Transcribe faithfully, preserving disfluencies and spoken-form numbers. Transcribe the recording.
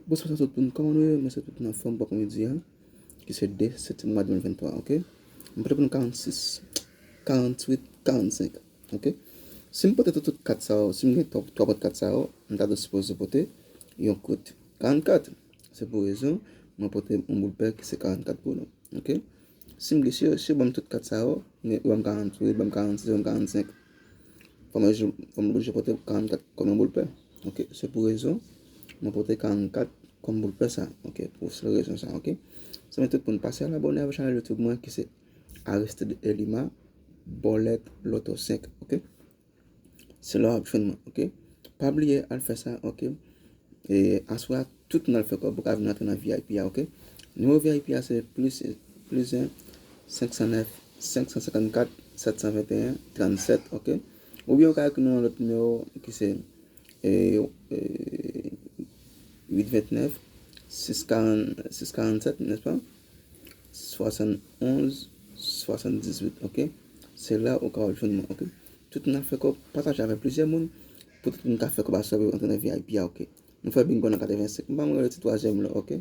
Bonswa, sa tout moun, kòman nou ye? Mwen se tout nan fòm pou midi a, ki se de septanm mwa de mil venntwa, ok? M pote pou nou karannsis, karannwit, karannsenk, ok? Si m pote tout, tout kat sa yo, si m gen twa, twa bwat kat sa yo, m ta dwe sipoze pote yon kout karannkat. Se pou rezon, mwen pote yon boul pè ki se karannkat pou nou, ok? Si m gen, si yo, si yo ban m tout kat sa yo, men yo ban m karannwit, yo ban m karannsis, yo ban m karannsenk. Fò mwen jou-, fò m oblije pote karannkat kòm yon boul pè. Ok, se pou rezon, mwen pote karannkat kòm boul pè sa. Ok, pou sèl rezon sa, ok. Se mwen tout moun pase al abòne avèk chanèl YouTube mwen ki se Aristide Elima, Bòlèt Loto senk, ok. Se la w ap jwenn mwen, ok. Pa bliye al fè sa, ok. E aswè a, tout moun al fè kòb, ou ka vin antre nan V I P a, ok. Nimewo V I P a se plis, plis en, senk san nèf, senk san senkannkat, sèt san venteyen, trannsèt, ok. Oubyen ou ka ekri nou yon lòt nimewo ki se, e, e, uit vennèf, sis karant, sis karannsèt, nèspa? Swasannonz, swasanndizuit, ok. Se la ou ka al jwenn mwen, ok. Tout moun al fè kòb, pataje avèk plizyè moun, pou tout moun ka fè kòb aswè pou yo antre nan V I P a, ok. Nou fè bingo nan katrevensenk. M pa mwen rele ti twazyèm la, ok.